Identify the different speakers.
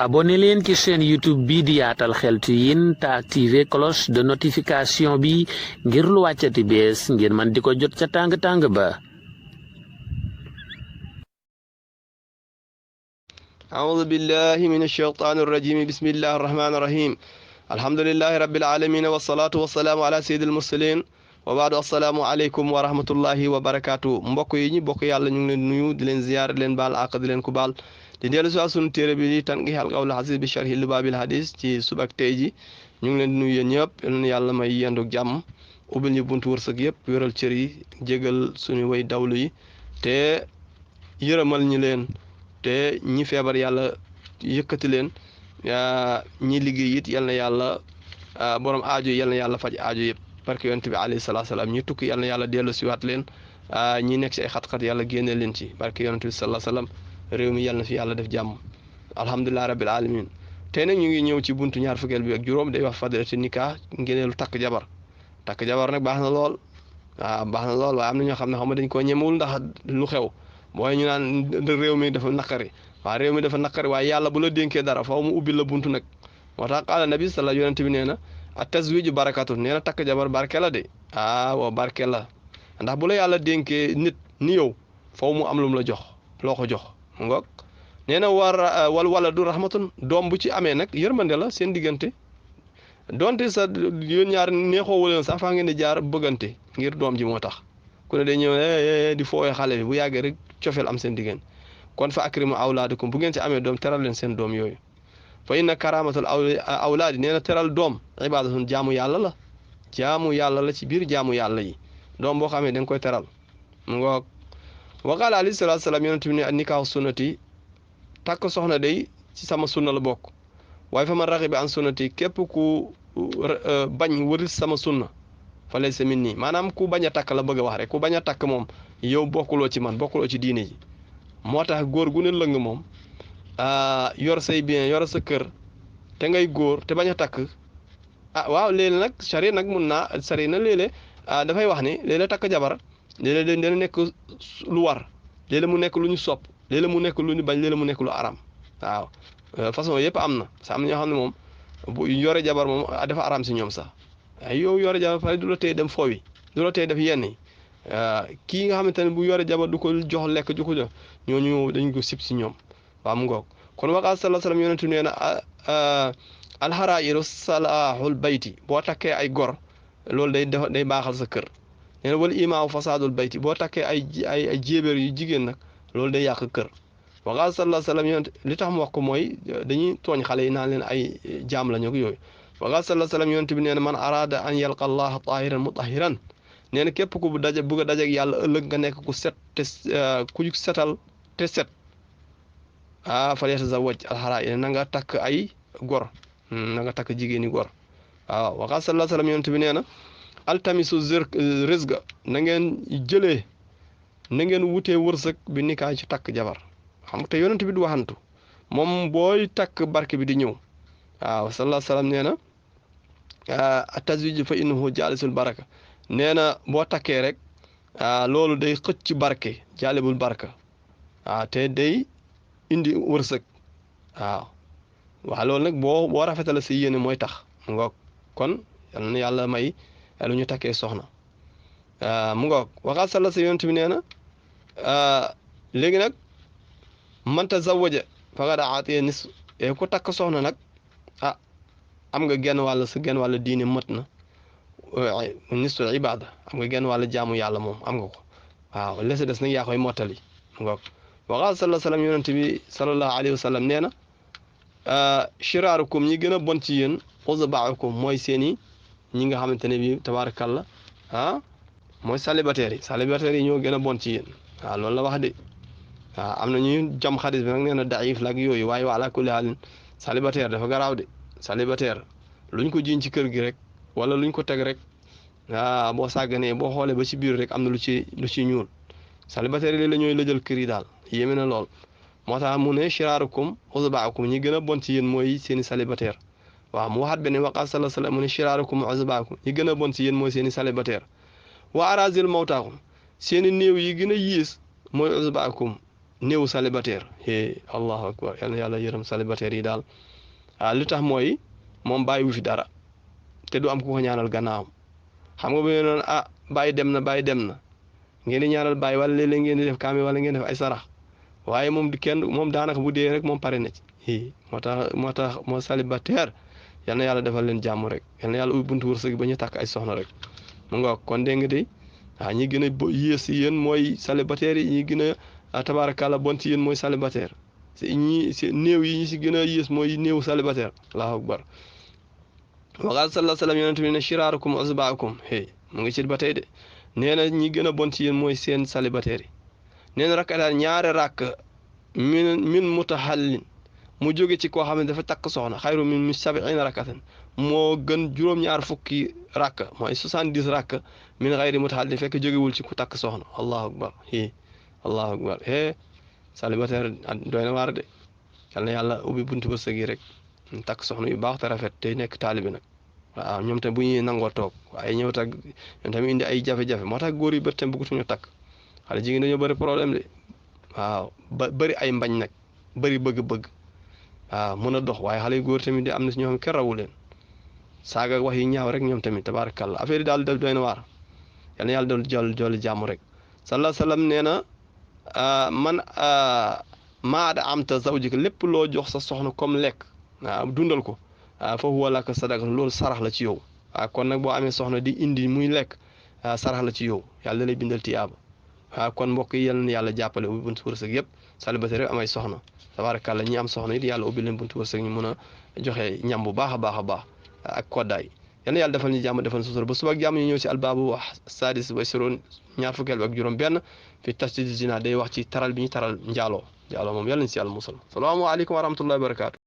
Speaker 1: abonné leen ci chaîne YouTube bi di Yaatal Xeltu Yin te activer cloche de notification bi ngir lu wàccati bees ngir man di ko jot ca tàng-tàng ba.
Speaker 2: أعوذ بالله من الشيطان الرجيم بسم الله الرحمن الرحيم الحمد لله رب العالمين والصلاة والسلام على سيد المرسلين وبعد السلام عليكم ورحمة الله وبركاته mbokk yi ñi bokk yàlla ñu ngi leen nuyu di leen ziyaar di leen baal àq di leen ku baal di dellu si sunu téere bi di Tanqiih al-Qawl al-Aziz bi sharhi Lubaabil Hadiis ci suba ak tey ji ñu ngi leen di nuyu yéen ñëpp yàlla may yendu jàmm ubbil ñu buntu wërsëg yëpp wéral cër yi jégal suñu way dawlu yi te yërëmal ñi leen te ñi feebar yàlla yëkkati leen ñi liggéey it yal na yàlla borom aajo yal na yàlla faj aajo yëpp barke yonent bi alayhi salaatu salaam ñi tukki yal na yàlla dellu siwaat leen ñi nekk ci ay xat-xat yàlla génne leen ci barke yonent bi salaatu salaam réew mi yal na fi yàlla def jàmm alhamdulilah rabbil alamin tey nag ñu ngi ñëw ci buntu ñaar fukkeel bi ak juróom day wax fadilati nikah ngeneelu takk jabar nag baax na lool baax na lool waaye am na ñoo xam ne xam nga dañ koo ñemewul ndax lu xew mooy ñu naan réew mi dafa naqari waaye yàlla bu la dénkee dara faw mu ubbi la buntu nag moo tax qaala nabi sala yonent bi nee na a tazwiju barakatun nee na takk jabar barke la de waaw barke la ndax bu la yàlla dénkee nit ni yow faw mu am lu mu la jox loo ko jox mu ngoog nee na wal waladu rahmatun doom bu ci amee nag yërmande la seen diggante donte sa yéen ñaar neexoo wuleen sax faa ngeen di jaar bëggante ngir doom ji moo tax ku ne day ñëw di fooyee xale bi bu yàggee rek cofeel am seen diggante kon fa akrimu awlaadakum bu ngeen ci amee doom teral leen seen doom yooyu fa inna karamatul awlaadi nee na teral doom ibadatun jaamu yàlla la ci biir jaamu yàlla yi doom boo xamee da nga koy teral mu ngoog wa qaala alayhi salaatu salaam yonent bi ne nikaahu sunnati takk soxna day ci sama sunna la bokk waaye fa man raxiba an sunnati képp ku bañ wëris sama sunna fa laysa minni maanaam ku bañ a takk la bëgg a wax rek ku bañ a takk moom yow bokkuloo ci man bokkuloo ci diine ji moo tax góor gu ne lëng moom yor say bien yor sa kër te ngay góor te bañ a takk waaw léeg-léeg nag sari nag mun naa sari na léeg-léeg dafay wax ni léeg-léeg takk jabar léeg-léeg dana nekk lu war léeg-léeg mu nekk lu ñu sopp léeg-léeg mu nekk lu ñu bañ léeg-léeg mu nekk lu aram waaw façon yëpp am na sa am na ñoo xam ne moom bu yore jabar moom dafa aram si ñoom sax ay yow yore jabar pare du la tey dem foowi du la tey def yenn yi kii nga xamante ne bu yore jabar du ko jox lekk du ko jox ñooñu dañ ko sib si ñoom waaw mu ngoog kon waqaal sallallahu alayhi wa sallam yonentu nee na alxarairu salahul bayti boo takkee ay gor loolu day baaxal sa kër nee na wala imaamu fasadul bayti boo takkee ay jéebéer yu jigéen nag loolu day yàq kër waqaal sallallahu alayhi wa sallam yonent li tax mu wax ko mooy dañuy tooñ xale yi naan leen ay jaam lañu ak yooyu waqaal sallallahu alayhi wa sallam yonent bi nee na man arada an yalqa allaha tahiran mutahiran nee na képp ku bëgg a dajeek yàlla ëllëg nga nekk ku set te ku setal te set fal yatazawwaj alxaraa'ir na nga takk ay gor na nga takk jigéeni gor waaw waqaal sallallahu alayhi wa sallam yonent bi nee na altamisu rizqa na ngeen wutee wërsëg bi nikaa ci takk jabar xam te yonent bi du waxantu moom booy takk barke bi di ñëw waaw sallallahu alayhi wa sallam nee na at-tazwij fa innahu jaalisul baraka nee na boo takkee rek loolu day xëcc barke jaalibul barka te day indi wërsëg waaw loolu nag boo rafetala si yéene mooy tax mu ngoog kon yal na yàlla may lu ñu takkee soxna mu ngoog waxaat sala sa yonent bi nee na léegi nag man tazawwaja faqad aatiya nis ku takk soxna nag am nga genn wàll diine mët na nisul ibada am nga genn wàll jaamu yàlla moom am nga ko waaw lese des nag yaa koy mottali mu ngoog waxaat sallallahu alayhi wa sallam yonent bi sallallahu alayhi wa sallam nee na shiraarukum ñi gën a bon ci yéen uzbaakum mooy seeni ñi nga xamante ne bi tabarakallah mooy célibataires yi ñoo gën a bon ci yéen waaw loolu la wax de am na ñuy jam xadis bi nag nee na daif la ak yooyu waaye wa ala kulli haalin célibataire dafa garaaw de célibataire luñ ko jiiñ ci kër gi rek wala luñ ko teg rek boo sàgganee boo xoolee ba ci biir rek am na lu ci ñuul célibataire yi la ñooy lëjal kër yi daal yéeme na lool moo tax mu ne shiraarukum uzbaakum ñi gën a bon ci yéen mooy seeni célibataire waaw mu waxaat beneen waqaal sallallahu alayhi wa sallam mu ne shiraarukum uzbaakum ñi gën a bon ci yéen mooy seeni célibataire wa arazil mawtaakum seeni néew yi gën a yiis mooy uzbaakum néew célibataire allahu akbar yal na yàlla yërëm célibataire yi daal li tax mooy moom bàyyiwu fi dara te du am ku ko ñaanal gannaawam xam nga bu ñu noon bàyyi dem na ngeen di ñaanal bàyyi wala léeg-léeg ngeen di def kaami wala ngeen def ay sarax waaye moom du kenn moom daanaka bu dee rek moom pare na ci moo célibataire yal na yàlla defal leen jàmm rek yal na yàlla ubbi buntu wërsëg ba ñu takk ay soxna rek mu nga kon dégg nga de ñi gën a yées si yéen mooy célibataire yi ñi gën a tabaarakàlla bon si yéen mooy célibataire si néew yi ñi si gën a yées mooy néew célibataire allahu akbar wa qaala sallallahu alayhi wa sallam yonent bi ne shiraarukum usbaakum mu ngi ci ba tey de nee na ñi gën a bon ci yéen mooy seen célibataire yi nee na rakka daal ñaare rakk min mutahallin mu jóge ci koo xam ne dafa takk soxna xayru min 70 rakatan moo gën juróom-ñaar fukki rakk mooy 70 rakk min xayri mutahallin fekk jógewul ci ku takk soxna allahu akbar allahu akbar célibataire doy na waar de yal na yàlla ubbi buntu wërsëg yi rek takk soxna yu baax te rafet te nekk taalibi nag waaw ñoom tam bu ñuy nangoo toog waaye ñoom tamit indi ay jafe-jafe moo tax góor yi bët tam bëggatuñu takk xale jigéen dañoo bëri problème de waaw bëri ay mbañ nag bëri bëgg-bëgg waaw mën a dox waaye xale yu góor tamit di am na si ñoo xam kenn rawu leen saaga wax yi ñaaw rek ñoom tamit tabaarakàlla affaire yi daal doy na waar yal na yàlla doon jolli jàmm rek sallallahu alayhi wa sallam nee na man maada amta zawjika lépp loo jox sa soxna comme lekk dundal ko fa huwa laka sadaqa loolu sarax la ci yow kon nag boo amee soxna di indi muy lekk sarax la ci yow yàlla lay bindal tiyaaba kon mbokk yi yal na yàlla jàppale ubbi buntu wërsëg yëpp célibataire amay soxna tabaarakàlla ñi am soxna it yàlla ubbi leen buntu wërsëg ñu mën a joxe ñam bu baax a baax a baax ak koddaay yal na yàlla defal ñu jàmm defal sutura ba suba ak jàmm ñu ñëw ci albaabu sadis wa siroon ñaar fukkeel bi ak juróom benn fi tashdid zina day wax ci taral bi ñu taral njaaloo moom yàlla nañ si yàlla musal salaamu aleykum wa rahmatullahi wa barakaatu